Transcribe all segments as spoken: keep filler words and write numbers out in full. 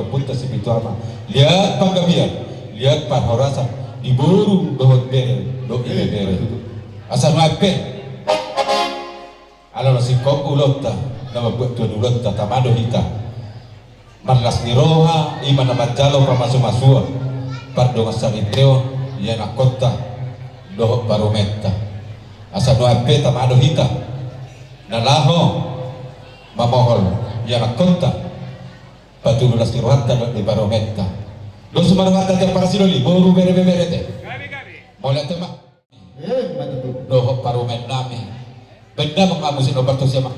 Ompunta si pitu ama, liat panggabean, liat parhorasan di boru dohot bere dohot ibebere. Asa nuaeng pe, ala na singkop ulaonta, na mambuat tuan ulaonta, tama do hita. Marlas ni roha, i ma na manjalo pamasumasuon, pardongan saripeon, ianakkonta dohot parumaenta. Asa nuaeng pe tama do hita na laho mamohol ianakkonta, patululas ni rohanta dohot ni parumaenta. Dos ma rohanta, tiap parasi doli, boru, bere, ibebere, te. Mauliate ma. Dohot parumaen nami. Baen damang ma musik na partusi ma.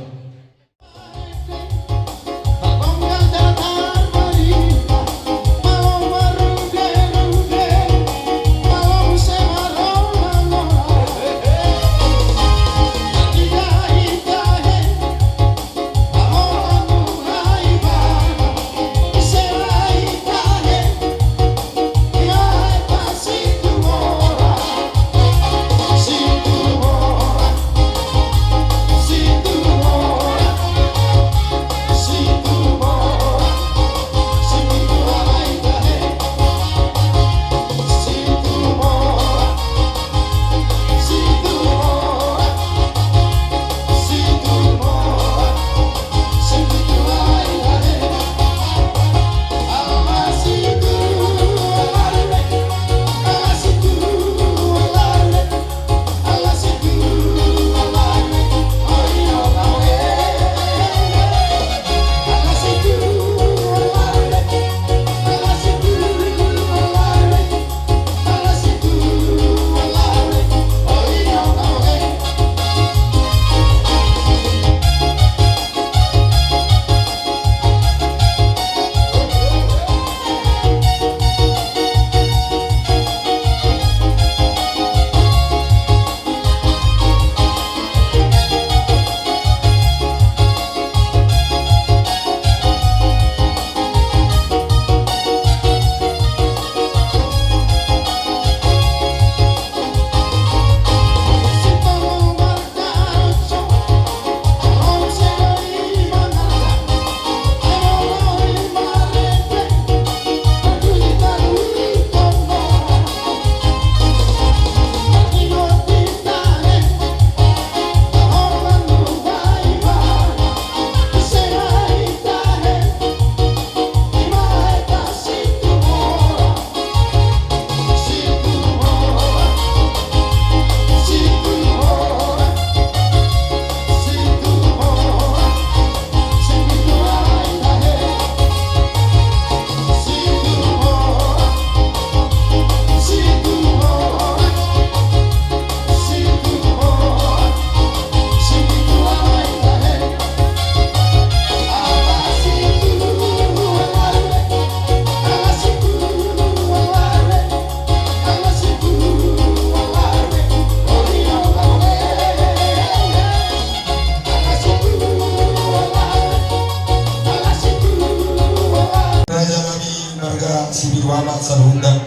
Raja nami marga Sibiru Amat saluhutna.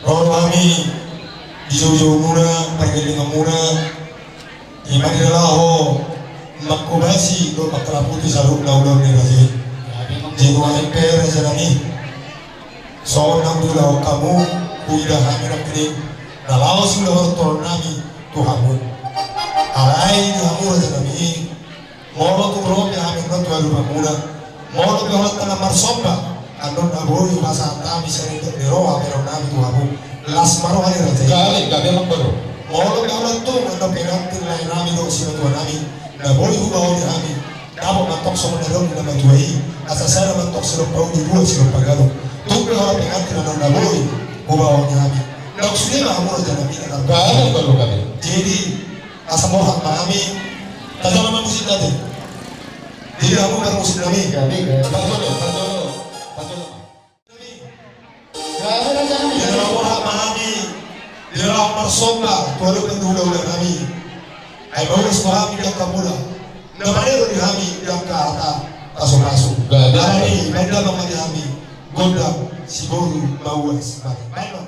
Ro do hami di joujoumuna, pargellenganmuna, i ma di na laho manghobasi dohot mangharaputi saluhutna ulaon ni raja i. Jadi nuaeng pe raja nami, songon na huulahon hamu, huida hami nangkin i na laho siulahon nami tu hamu. Alai di hamu raja nami, molo tung ro pe hami on tu adopanmuna, molo pe holan tangan marsomba, andon na boi hupasahat hami sian ingot ni roha bahenon nami tu hamu. Las ma roha ni raja i. Gabe, gabe ma, boru. Molo pe holan tung andon pengantin lae nami dohot simatua nami, na boi hubahen hami, dapot ma antong songon na nidok ni na matua i, asa sada ma antong silompa uli, dua silompa gadong. Tung pe holan pengantin andon na boi hubahen hami, ndang sude ma hamu raja nami na. Gabe, boru, gabe. Jadi, asa borhat ma hami. Tajalo ma musik nami. Jadi hamu parmusik nami. Gabe, gabe. Parjolo, parjolo, parjolo. Gabe, raja nami. Jadi borhat ma hami di na laho marsomba tu adopan ni hulahula nami. Ai mauas ma hami di angka mula, na manelo di hami di angka hata pasupasu. Gabe. Alani baen damang ma di hami gondang si boru mauas ma. Baen ma.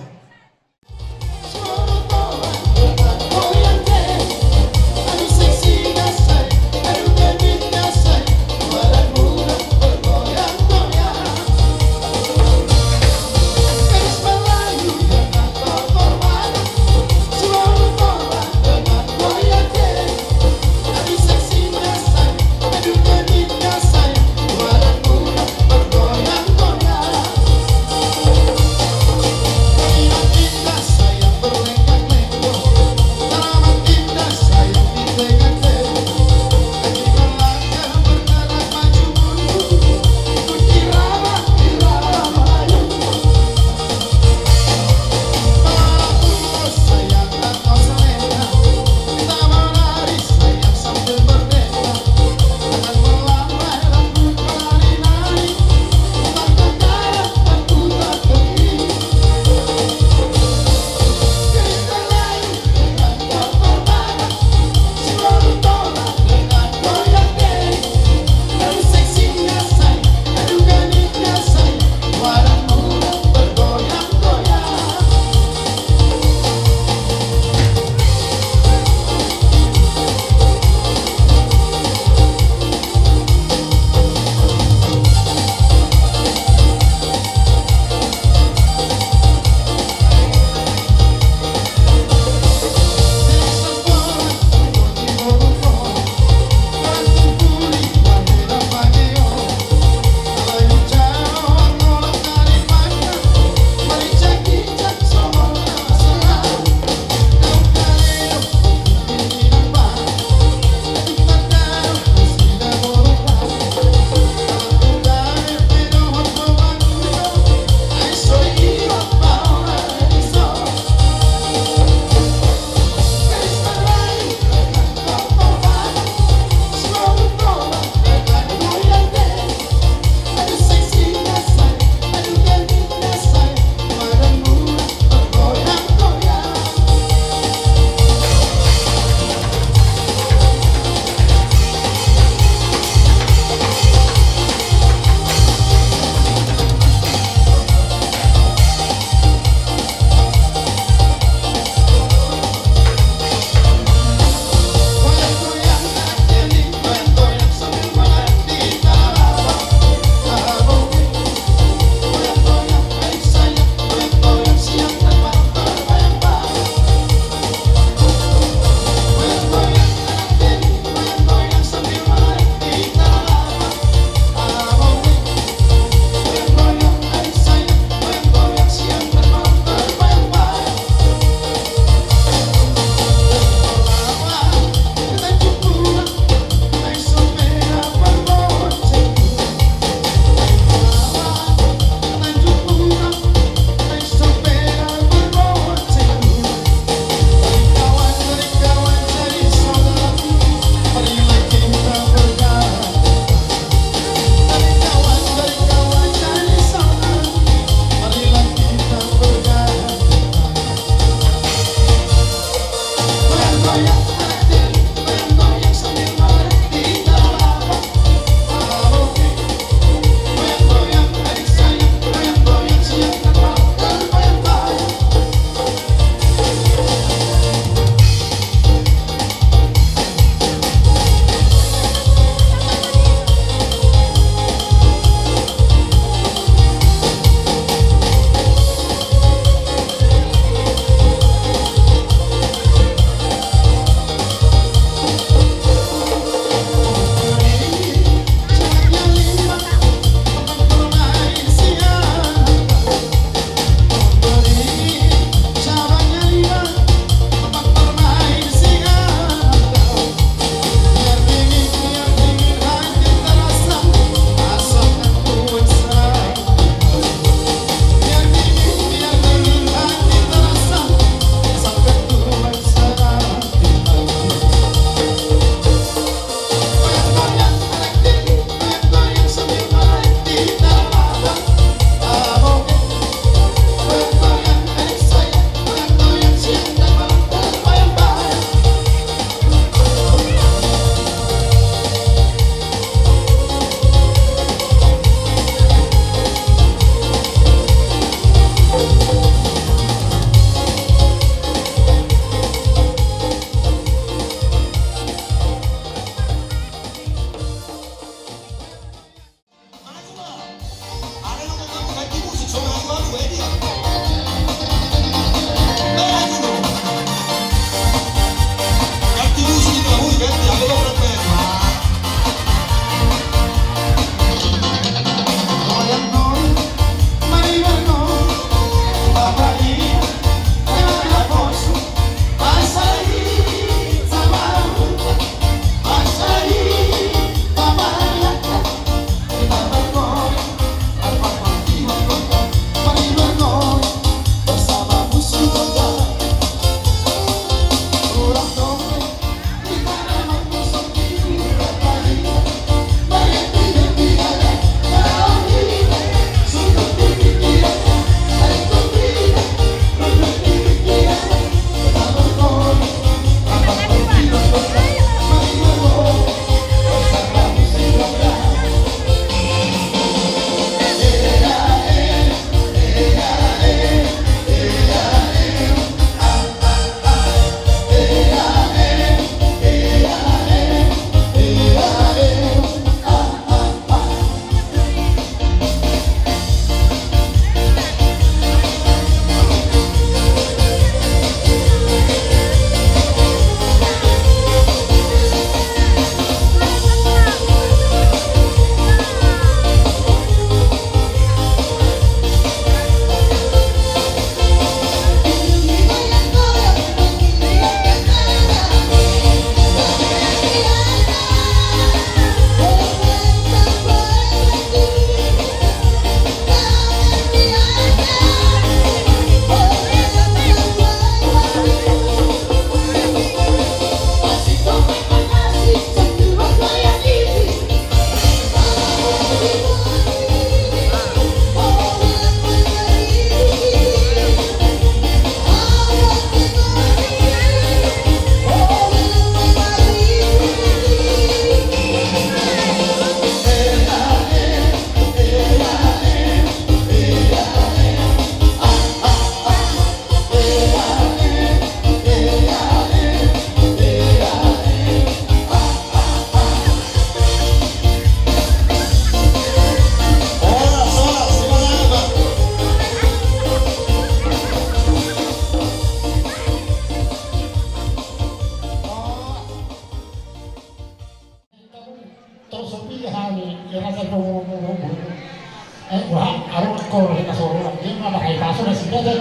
Ora hita soro lagi ma pakai pasu na sida je.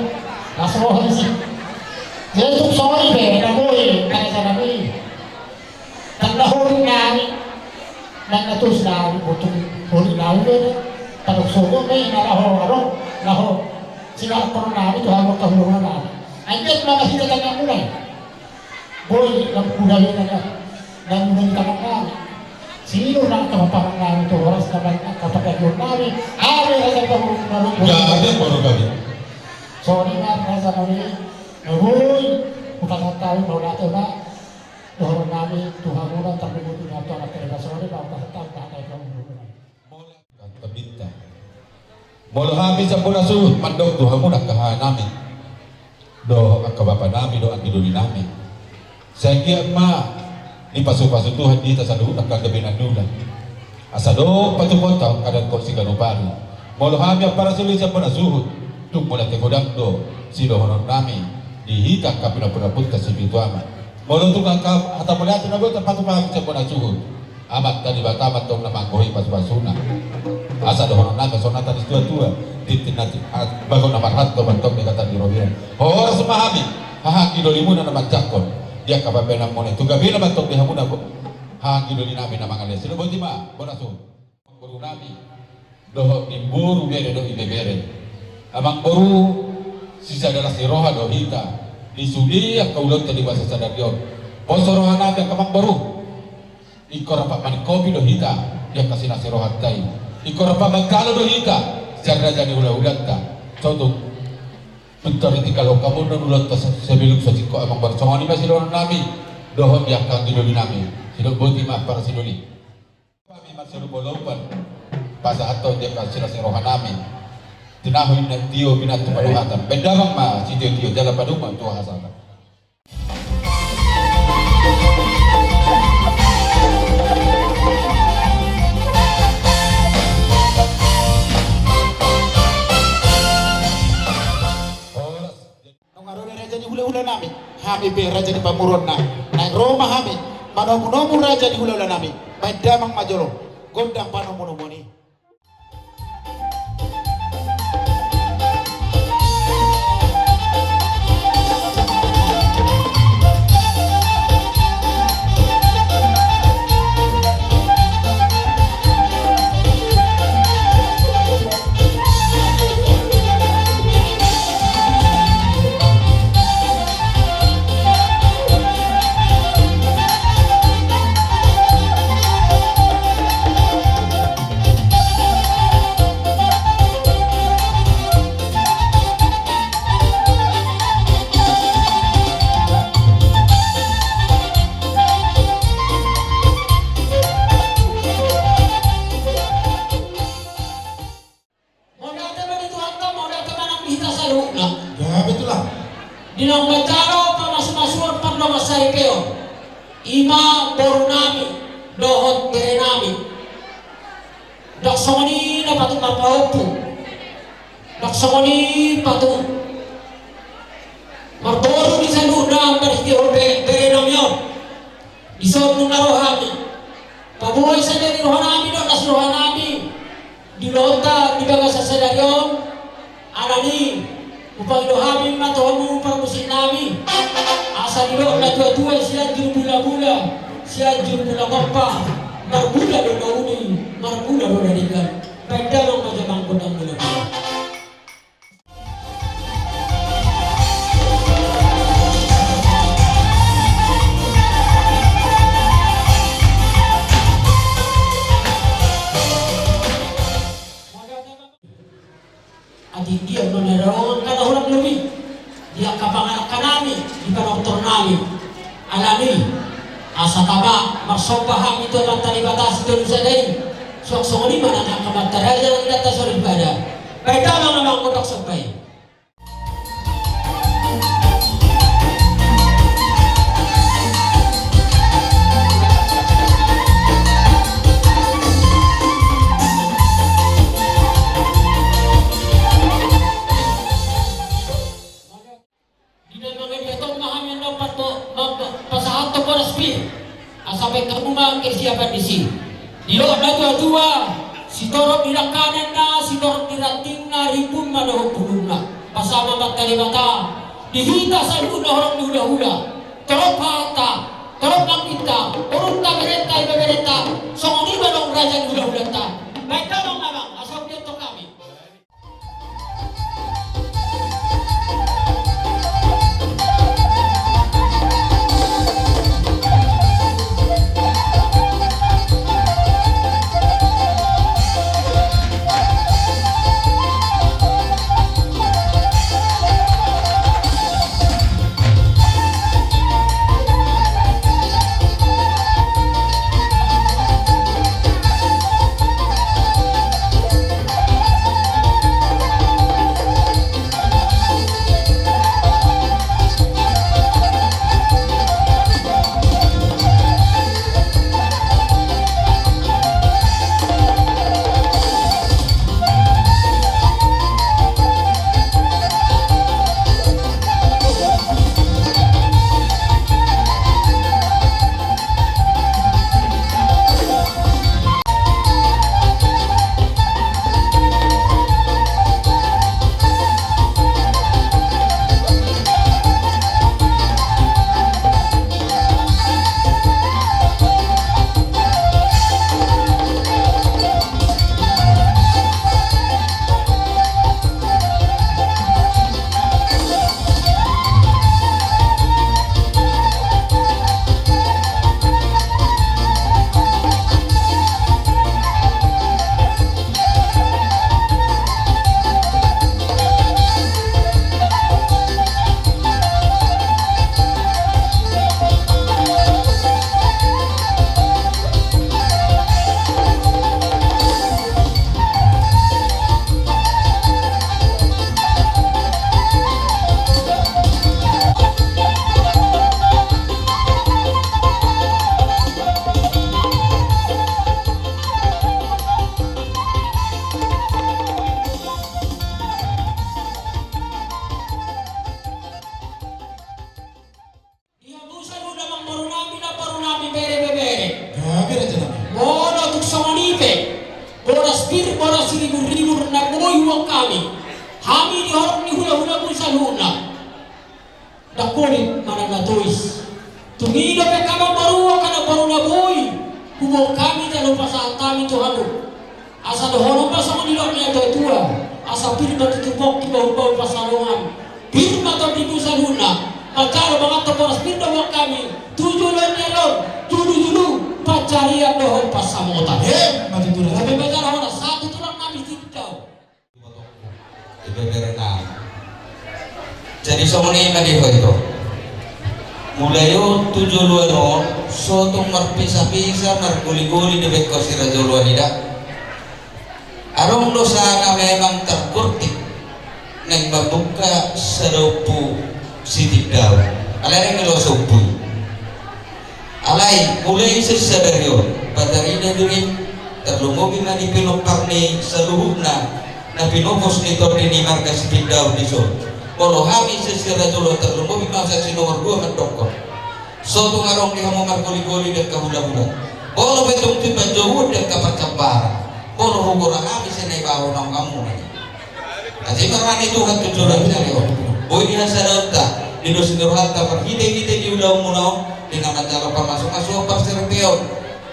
Laso ho disi. Jadi tung sori be na boi kada sana ni. Tanda holit nami. Nang na tus nami butung holit nami be. Tadok sogo be na laho aro laho. Sila kono nami tu halo kahulo nami. Anjir mana sida tanda mulai. Boi, lam kuda ini na, lam kuda di tangan nami. Sino na kapapangan nami tu horas na baen angka panggabean nami. Ame raja pangurung na rukun. Gabe, baru gabe. Sori ma raja nami. Na boi, hupasahat hami mauliate ma. Dohonon nami tu hamuna, tarlumobi ma tu anak terima sori ma hupasahat hami mauliate ma. Molo hami sian bona suhut mandok tu hamu angka haha nami dohot angka bapa nami dohot anggi doli nami. Sai anggiat ma dipasupasu Tuhan di hita saluhut angka gabe na niula. Asa dohot patupaonta angka dangkon siganup ari. Molo hami ampara suli sian bona suhut tung mauliate godang do sidohonon nami di hita angka pinapunta sipitu ama. Molo tung angka hata mauliate na boi tarpatupa hami sian bona suhut. Amanta Debata ma antong na manggohi pasupasuna. Asa dohonon nami songon hata ni situatua, tintin na ti-, a-, bagot na marhalto ma antong di hata ni robean. Horas ma hami, haha anggi doli muna na manjangkon di angka pambahenan muna i. Tu gabena ma antong di hamuna bo-, haha anggi doli nami na mangalean. Sidok boti ma bona suhut. Boru nami. Dohot di boru bere dohot ibebere. Amangboru, sisada las ni roha do hita di sude angka ulaonta di bagasan sadari on. Poso roha nami angka amangboru. Ingkon rap manikopi do hita di angka silas ni rohanta i. Ingkon rap manjalo do hita sian raja ni hulahulanta. Sotung pintor ditinggalhon hamu do ulaonta se-, sebelum so singkop amangboru. Songon i ma sidohonon nami dohot di angka anggi doli nami. Sidok boti ma para sidoli. Hami marsiolopolopan pasahathon di angka silas ni roha nami. Tinahu inna tio pinantu panuhatan. Baen damang ma sitiotio jala padomu ma tu hasahatan. Horas. Nunga ro do raja ni hulahula nami, hami pe raja ni pamoruonna. Naeng ro ma hami manomunomu raja ni hulahula nami. Baen damang ma jolo gondang panomunomuon i. Mauliate ma di Tuhanta, mauliate ma nang di hita saluhutna. Ya, betul lah. Di naung manjalo pamasumasuon pardongansaripeon, i ma boru nami dohot bere nami. Ndang songon i na patut marpahompu. Ndang songon i patut marboru di saluhutna marhitehon be-, bere nami on. Dison nunga ro hami paboi sadari roha nami dohot las roha nami di ulaonta di bagasan sadari on. Alani i hupangido hami ma tu hamu parmusik nami, asa didok natuatua: Sianjur bulabula, Sianjur mula gompa, marmula do na uli, marmula do na denggan. Baen damang ma jolo gondang mula. Atik dia do na daongan hata hurang lobi di angka pangarahutna nami, di panortor nami. Alani i asa tama marsomba hami tu Amanta Debata Sitolu Sada i. Suang songon i ma nang angka amanta raja nang inanta soripada. Baen damang ma gondang somba i. Di na mangaliathon ma hami annon pasahathon boras pir. Asa baen hamu ma angka siapan disi. Didok natuatua: Sitorop ni dangkananna, sitorop ni rantingna, Rimbun ma dohot bulungna. Pasama banta Debata di hita saluhutna horong ni hulahula. Torop hata, torop angginta, borunta, berenta, ibeberenta, songon i ma dohot raja ni hulahulanta. Baen damang, damang, asa udianton hami. Di hamu saluhutna amangboru nami, namboru nami, bere ibebere. Gabe raja nami. Molo tung songon i pe, boras pir, boras siribur-ribur na boi huboan hami, hami di horong ni hulahulamuna saluhutna, ndang holit manang na tois. Tung i dope hamu amangboru, angka namboru na boi huboan hami, jalo pasahat hami tu hamu. Asa dohonon ma songon nidok ni natuatua, asa pir ma tutu pongki, bahulbahul pansalongan, pir ma tondimu saluhutna. Manjalo manganhon boras pir do huboan hami tu joloan ni ari on, judujulu pansarian dohot pansamotan. He, ma tutu. Gabe ma jala horas, satu tulang nami Sitindao. Ibeberena. Jadi songon i ma di ho ito. Mulai on tu joloan on, so tung marpisapisa, margoligoli dibaen ho si raja oloan i da. Adong do sada memang terkurtik, naeng mambuka sada ompu Sitindao. Alai naeng milo sompu i. Alai, mulai sian sadari on, patarida diri, tarlumobi ma di pinompar ni saluhutna na pinopos ni tondi ni marga Sitindao dison. Molo hami sian si raja oloan, tarlumobi ma sian si nomor dua mandokkon. So tung adong di hamu margoligoli di angka hulahula. Molo pe tung tiba jowo di angka parcambaran, molo hugora hami sian na ibaon hamu na i. Asi ma roha ni Tuhan tu joloan ni ari on. Boi di hasadaonta, didos ni rohanta marhitehite di ulaonmuna on, di na manjalo pamasumasuon, parsaripeon.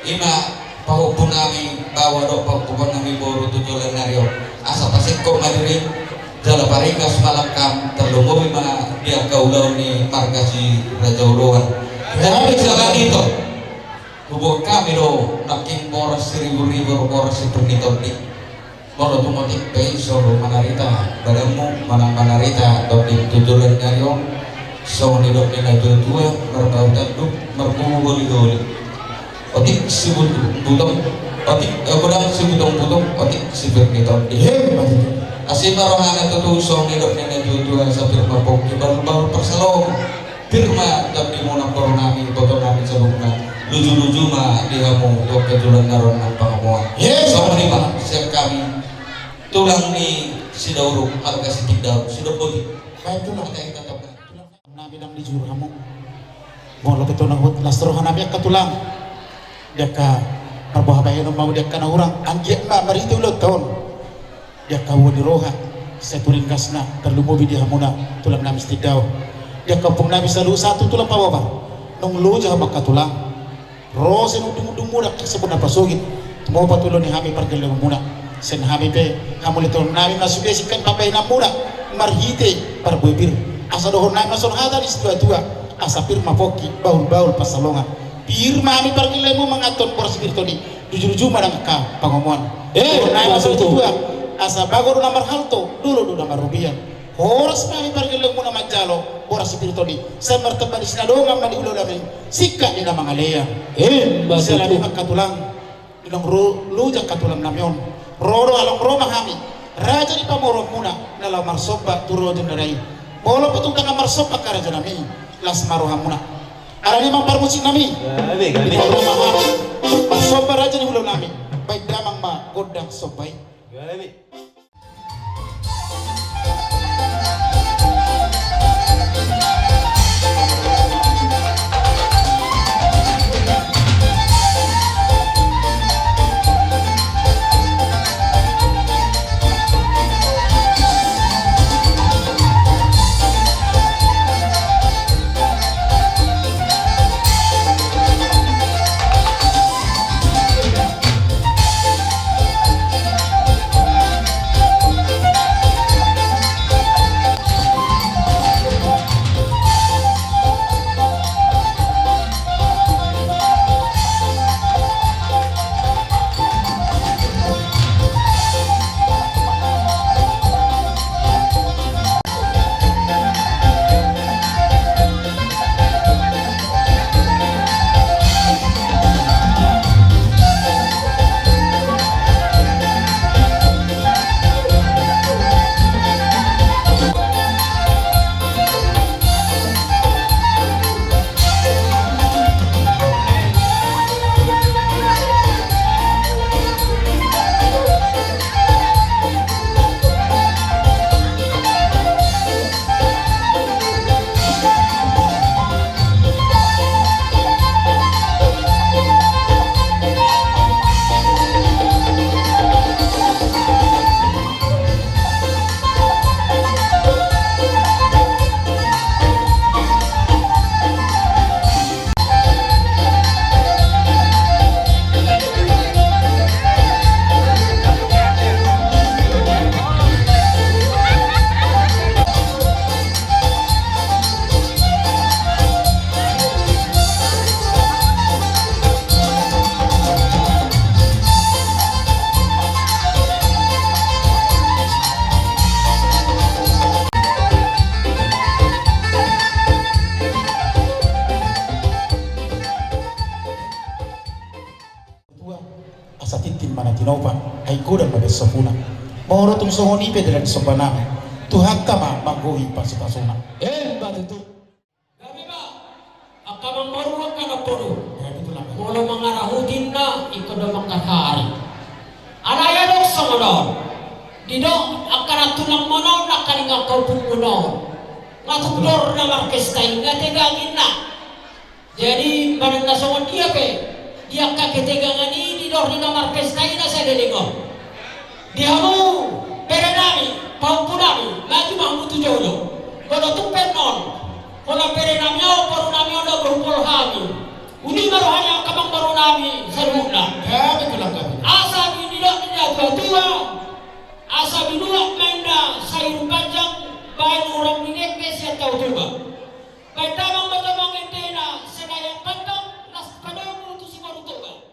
I ma pahompu nami baoa dohot pahompu nami boru tu joloan ni ari on. Asa pasingkop ma diri, jala paringgas ma langkam, tarlumobi ma di angka ulaon ni marga si raja oloan. Jadi, jadi, sahat ito. Huboan hami do nangkin boras siribur-ribur, boras sipir ni tondi. Molo tung otik pe i, so do manarita badanmu manang manarita tondim tu joloan ni ari on. Songon nidok ni natuatua, marbau tanduk, marbubu goligoli. Otik sibutong-butong, otik, eh, godang sibutong-butong, otik sipir ni tondi. He, ma tutu. Asi ma rohana tutu, songon nidok ni natuatua, asa pir ma pongki, bahulbahul pansalongan. Pir ma tondimuna, boru nami, iboto nami saluhutna. Lujuluju ma di hamu tu angka joloan na ro nang pangomoan. Yes. Songon i ma sian hami, tulang ni Sidauruk, marga Sitindao, Sidomboti. Baik, tulang. Hata hita tongga. Tulang nami, ndang dijur hamu. Molo pe tung na hot las roha nami angka tulang, di angka parboha bahenon ma hamu, di angka na hurang, anggiat ma marhite ulaonta on, di angka ua ni roha, Sai tu ringgasna, tarlumobi di hamuna tulang nami Sitindao. Di angka ompung nami saluhut sahat tu tulang Pamobar. Nunga loja hamu angka tulang. Ro sian undung-undung muna, sampulna pasogit. Tumopa tu ulaon ni hami pargellengon muna. Sian hami pe, hamauliateon nami ma sude sian pambahenan muna. Marhite parbue pir. Asa dohonon nami ma songon hata ni situa-tua. Asa pir ma pongki, bahul-bahul pansalongan. Pir ma hami pargellengon muna manganhon boras ni pir toni. Jujur-jujur ma dang angka pangomoan. Eh, dohonon nami ma songon i tutu. Asa bagot do na marhalto, dolok do na marrobean. Horas ma hami pargellengon muna manjalo boras ni pir toni. Sai martamba di sinadongan ma di ulaon nami, singkat di na mangalean. Emma tutu. Siala ni i ma angka tulang, di naung ro loja angka tulang nami on. Ro do along ro ma hami, raja ni pamoruon muna, na laho marsomba tu raja ni raja i. Molo pe tung dang marsomba angka raja nami, las ma roha muna. Alani i ma parmusik nami. Gabe, gabe. Di naung ro ma hami, marsomba raja ni ulaon nami. Baen damang ma gondang somba i. Gabe. Tua, asa tintin ma na tinopa, ai godang ma baen sopuna. Molo tung songon i pe dalan ni somba nami, Tuhanta ma manggohi pasupasuna. Emma tutu. Gabe ma, angka amangboru, angka namboru. Gabe tulang. Molo mangarahut inna, ingkon do mangkatari. Alai adong songon on. Didok angka na tulang muna on, angka ninna angka ompung muna on. Nga tung dor na marpesta i, nga tegang inna. Jadi, manang na songon dia pe, di angka ketegangan i, didok ni na marpesta i na sada leleng on. Di hamu, bere nami, pahompu nami, maju ma hamu tu jolo. Molo tung pe annon, holan bere nami on, boru nami on, do boru pol hami. Uli ma roha ni angka amangboru nami saluhutna. Gabe tulang, gabe. Asa di, didok ni na tua-tua, asa binuat ma inna sairing panjang, baen uram ni dengke sian Tao Toba. Baen damang ma jolo mangendena, senayan kantong, las padomu tu siboru Toba.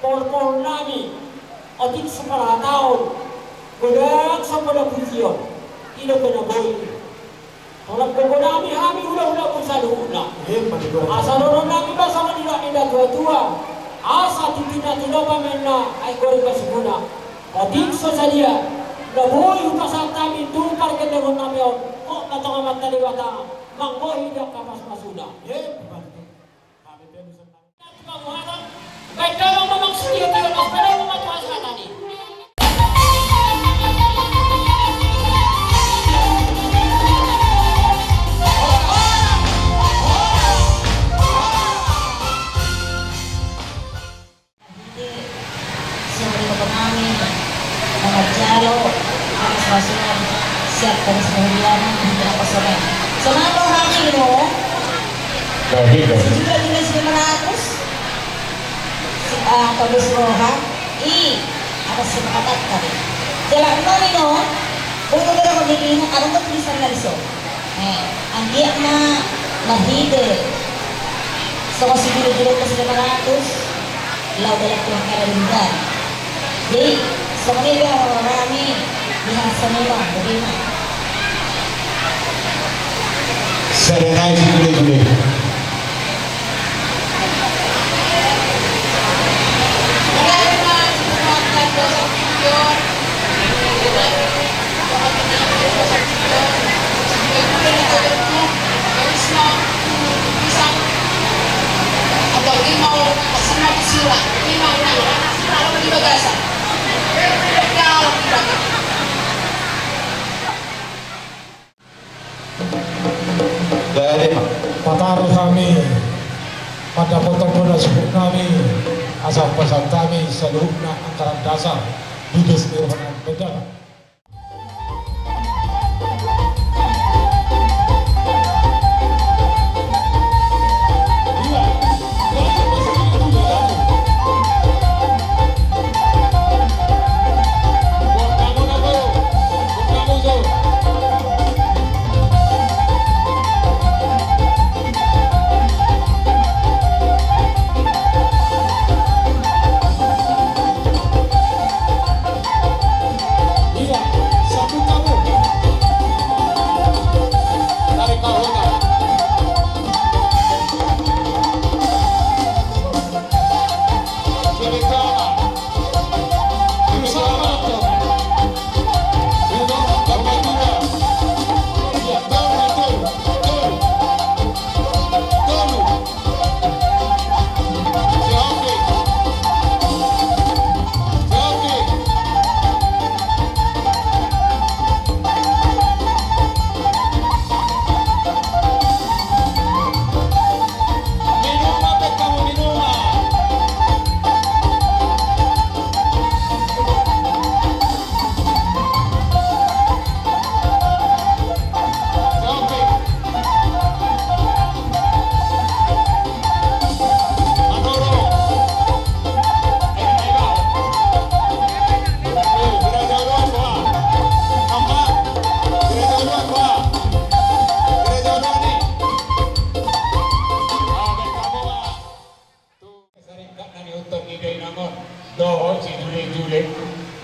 Pohon-pohon nami, otik so parhataon, godang so poda pujion, i do pe na boi. Tolap gogo nami hami hulahula saluhutna. Asa dohonon nami ma songon nidok ni na tuatua. Asa tintin na tinopa ma inna, ai goreng ma sungkuna. Otik so sadia na boi hupasahat hami tu pargellengon nami on, hot ma tong Amanta Debata manggohi di angka pasupasuna. Baen damang ma sude, baen damang ma tu hasahatan i. Siap di kota nami, na manjalo angka surat-surat, siap tadi sebagian di tengah kosongan. Songon i do hami do. Baik, baik. Sijula-jula silima ratus. Si, ah, tolus roha. I, atas kesepakatan tadi. Jalan nami do. Bulu-bulu kami ini, ada tulisan lagi so. Eh, anggiat ma marhite songon sijula-jula angka silima ratus, laho dalan tu angka na denggan. Jadi songon i do, rame di hasa memang bagaimana? Sadanai sijula-jula. Pataru hami mandapothon bona suhut nami, asa pasahat hami saluhutna angka na dasar di desa ni roha nami. Sarikat na nihuthon ni dainang on dohot sijule-jule,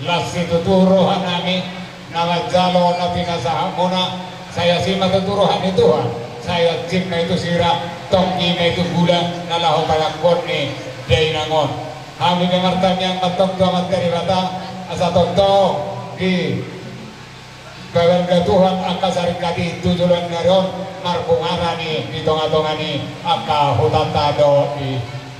las situtu roha nami na manjalo na pinasahatmuna. Sai asi ma tutu roha ni Tuhan, sai ansim ma i tu sira, tonggi ma i tu gula na laho panganggon ni dainang on. Hami pe martangiang ma tong tu Amanta Debata asa tongtong di pabalga Tuhan angka sarikat i tu joloan ni ari on, marbungaran i di tonga-tonga ni angka hutanta dohot di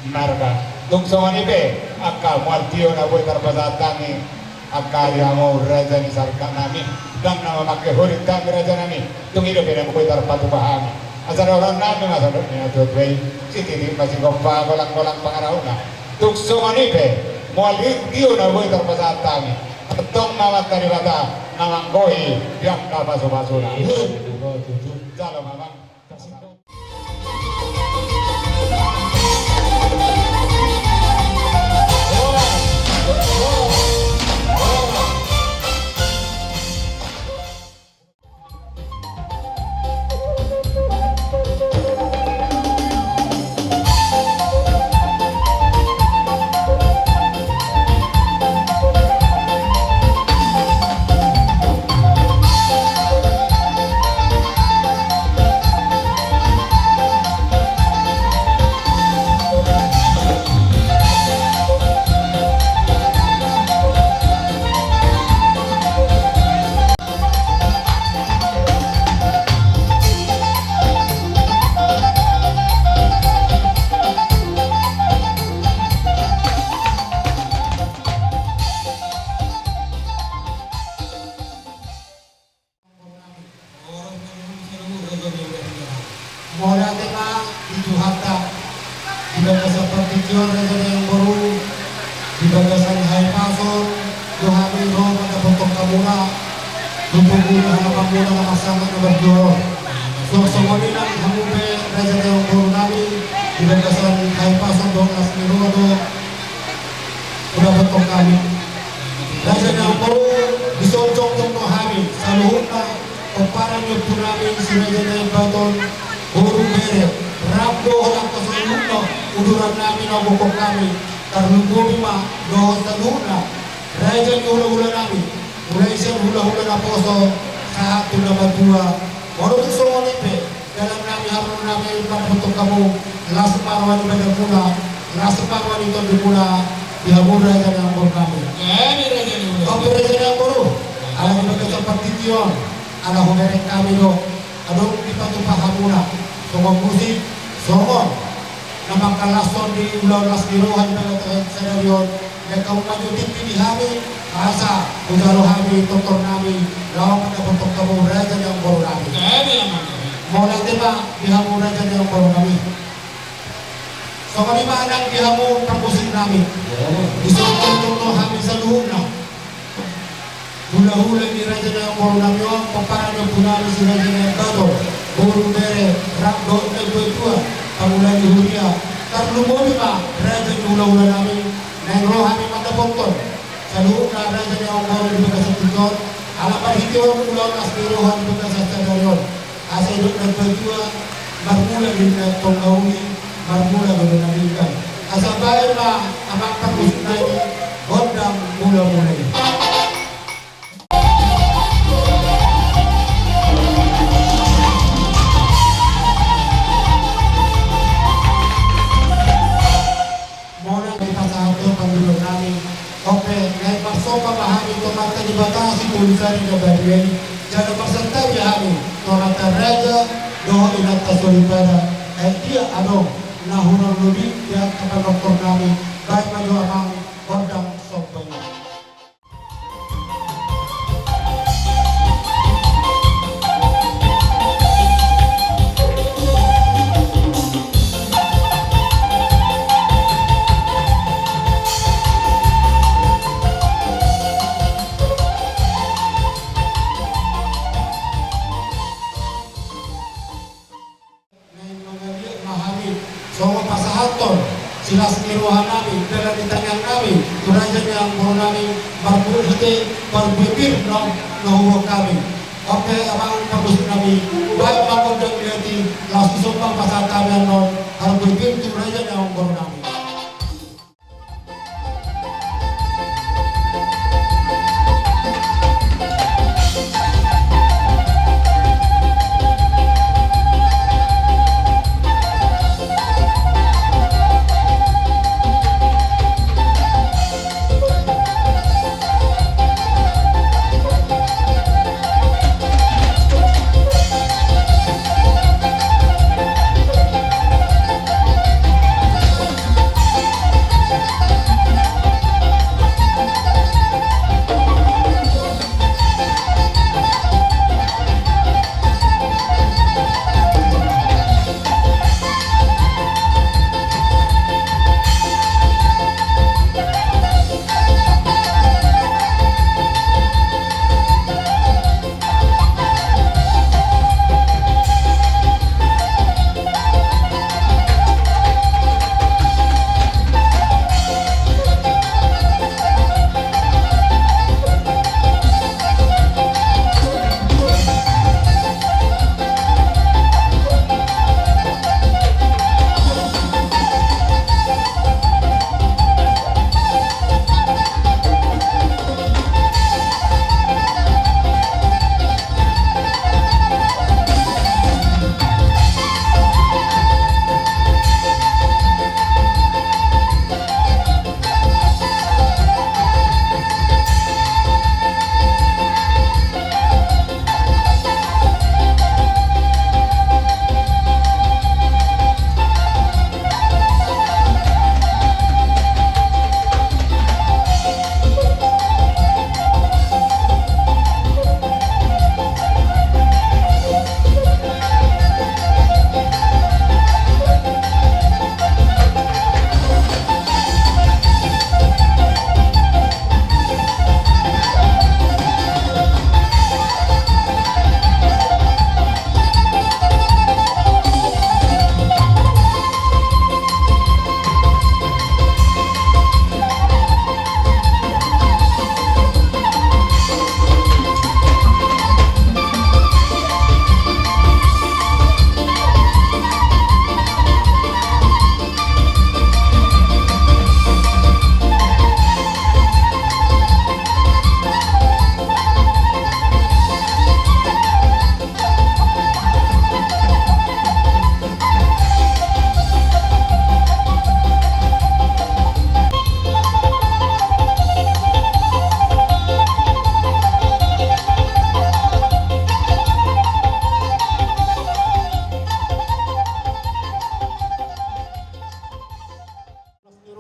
marga. Tung songon i pe angka mual tio na boi tarpasahat hami angka di hamu raja ni sarikat nami, ndang na mamangke holong hami raja nami, tung i dope na boi tarpatupa hami. Asa dohonon nami ma songon nidok ni na tuatua i, sititi ma sigompa, golang-golang pangarahutna. Tung songon i pe mual tio na boi tarpasahat hami, tongtong ma Amanta Debata na manggohi di angka pasupasuna. Jalo ma amang. Sapartingkian raja ni amangboru, di bagasan hahipason do hami ro mandapothon hamuna, tu togu ni halapanmuna na marsangap na marjual. Suang songon i nang hamu pe raja ni amangboru nami, di bagasan hahipason dohot las ni roha do hudapothon hami. Raja ni amangboru, dison jongjong do hami saluhutna, pomparan ni ompu nami si Raja Nababan, boru, bere, rap dohot angka saluhutna uduran nami na hugokhon hami, tarlumobi ma dohot saluhutna raja ni hulahula nami, mulai sian hulahula naposo sahat tu na matua. Molo tung songon i pe dalan nami, haroro nami mandapothon hamu, las ma roha ni badanmuna, las ma roha ni tondimuna di hamu raja ni amangboru nami. Jadi raja ni amangboru. Oke raja ni amangboru. Ala di bagasan partingkian, ala hubereng hami do, adong dipatupa hamuna songon musik, songon na mangkalashon di ulaon las ni roha di bagasan sadari on. Dengka umajo tingki di hami, asa hujalo hami tortor nami laho mandapothon hamu raja ni amangboru nami. Jadi amang. Mauliate ma di hamu raja ni amangboru nami. Songon i ma nang di hamu parmusik nami. Dison jongjong do hami saluhutna. Hulahula ni raja ni amangboru nami on, pomparan ni ompu nami si Raja Nababan, boru, bere, rap dohot natuatua, pangula ni huria, tarlumobi ma raja ni hulahula nami, naeng ro hami mandapothon saluhutna raja ni amangboru di bagasan tingki on, ala marhite on ulaon las ni roha di bagasan sadari on. Asa didok natuatua, marmula do na tongka uli, marmula do na denggan. Asa baen ma amang parmusik nami gondang mulamula i. Molo dipasahat do pangidoan nami, on pe naeng marsomba ma hami tu Amanta Debata Sitolusari na badia i, jala marsantabi hami tu amanta raja dohot inanta soripada, aek dia adong na hurang lobi di angka panortor nami, baen ma jo amang gondang somba i. Naeng mangaliat ma hami songon pasahathon silas ni roha nami, dalan ni tangiang nami tu raja ni amangboru nami, marhite parbue pir na huboan hami. On pe amang parmusik nami, baen ma gondang liat i, laos dison ma pasahat hami annon parbue pir tu raja ni amangboru nami.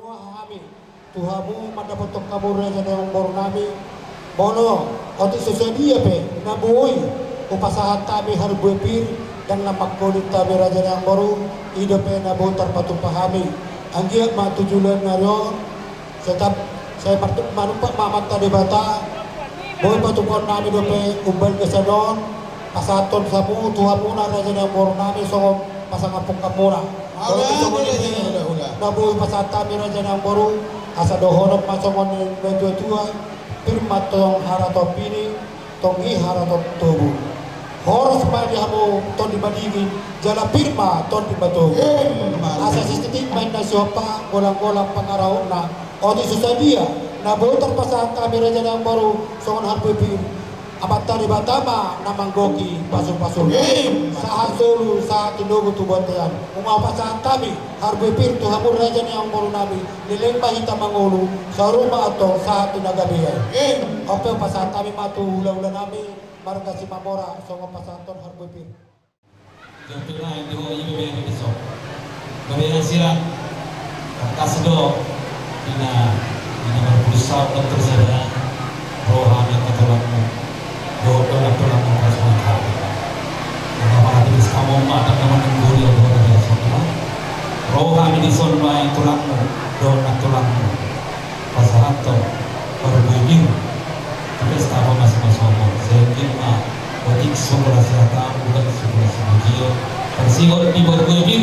Hami tu hamu mandapothon hamu raja ni amangboru nami. Molo otik so sadia pe na boi hupasahat hami harbue pir, ndang lam mangkolit hami raja ni amangboru. I dope na boi tarpatupa hami. Anggiat ma tu joloan ni ari on, sai tar-, sai martu-, manumpak ma Amanta Debata, boi patupahon nami dope umbahen gasan on, pasahathon hamu tu hamuna raja ni amangboru nami songon pasangaphon hamuna. Mauliate, mauliate, mauliate. Songon i na boi pasahat hami raja ni amangboru, asa dohonon ma songon natuatua: Pir ma tong harato pini, tonggi harato tobu. Horas ma di hamu tondi madingin, jala pir ma tondi matogu. Emma. Asa sititik ma inna sihompa, golanggolang pangarahutna. Otik so sadia na boi tarpasahat hami raja ni amangboru songon harbue pir, Amanta Debata ma na manggohi pasupasuna. Emma. Sahat solu, sahat tinogu tu bontean. Nunga hupasahat hami harbue pir tu hamu raja ni amangboru nami, leleng ma hita mangolu, saur ma antong sahat tu na gabe. Emma. On pe hupasahat hami ma tu hulahula nami marga Simamora songon pasahathon harbue pir. Jompe nai di ho ibe be di so. Gabe na sira. Tangkas do. Ina, ina marpuluh saut do terus ada. Roha ni angka tulangmu. Dohot do na tulangmu pas mantap. Karena malah di bis kamu mata nama nengguri yang buat ada semua. Roha ni di son mai tulangmu. Dohot na tulangmu. Pasahathon harbue pir tu pesta pamasumasuon on. Sai anggiat ma otik so pola sihataan, bulan so pola simujion, tarsihot di harbue pir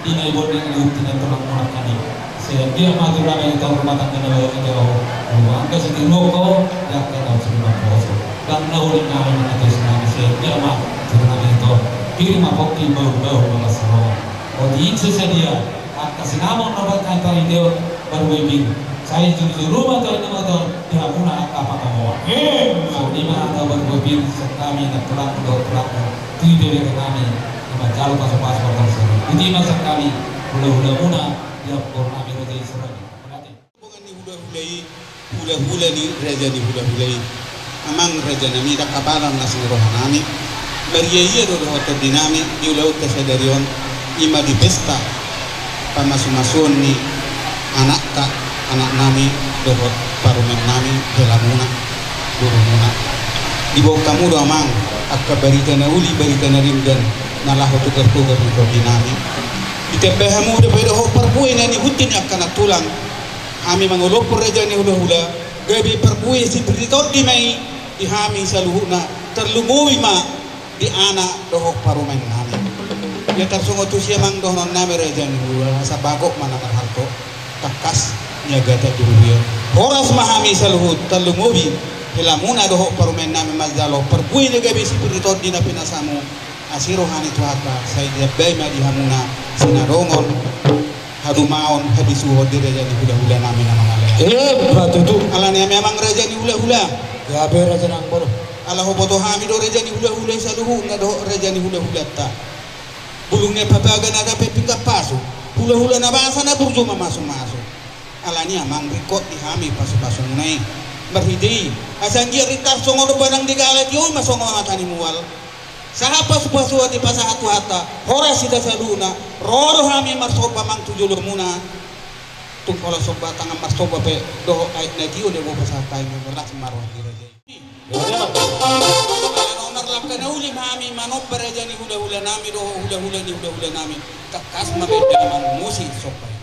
di na ibon ni luhut ni na tulangmu nangkaning. Sai anggiat ma tu na naeng taon rumah tangga na baru i, angka sitiruon ho di angka taon sitiruon poso. Ndang na uli na uli na tos nami. Sai anggiat ma tu na naeng taon pir ma pongki, bahulbahul ma pansalongan. Otik so sadia angka sinamot na baen hami pangidoan harbue pir, sai jurujuru ma taon i na mangataon di hamuna angka pangomoan. Emma. Songon i ma hata harbue pir sian hami na tulangmu dohot tulangmu tu ibeberenami na manjalo pasupasu. Botima sian hami hulahulamuna di amangboru nami raja i, Siragi. Mauliate. Rombongan ni hulahula i, hulahula ni raja ni hulahula i. Amang raja nami, ndang hapalan las ni roha nami. Mariaia do dohot tondi nami di ulaonta sadari on, i ma di pesta pamasumasuon ni anakta, anak nami dohot parumaen nami, helamuna, gurumuna. Diboan hamu do amang angka barita na uli, barita na denggan na laho togartogar ni tondi nami. Ditambai hamu dope dohot parbue na niihutihut ni angka na tulang. Hami mangolophon raja ni hulahula, gabe parbue sipir ni tondi ma i di hami saluhutna, tarlumobi ma di anak dohot parumaen nami. Ia tarsongon tusi amang dohonon nami raja ni hulahula, asa bagot ma na marhalto, tangkas niagatan di huria. Horas ma hami saluhut, tarlumobi helamuna dohot parumaen nami manjalo parbue na gabe sipir ni tondi na pinasamu. Asi roha ni Tuhanta, sai ditambai ma di hamuna sinadongan, hadumaon, habisuhon di raja ni hulahula nami na mangalean. Eh, batu tu. Alani i amang raja ni hulahula. Gabe raja nang boru. Ala huboto hami do raja ni hulahula i saluhutna dohot raja ni hulahulanta. Bulung ni papaga na gabe pinggan pasu. Hulahula na basa na burju mamasumasu. Alani i amang ringkot di hami pasupasumuna i. Marhite i, asa anggiat ringkot songon banang di galat i, olo ma songon mata ni mual. Sahat pasupasuan dipasahat Tuhanta, horas hita saluhutna, ro do hami marsomba amang tu jolomuna. Tung pola somba tangan marsomba pe dohot aek na tio do hupasahat hami, las ma roha ni raja i. Ala na marlangka na uli ma hami manomba raja ni hulahula nami dohot hulahula ni hulahula nami. Tangkas ma baen damang musik somba i.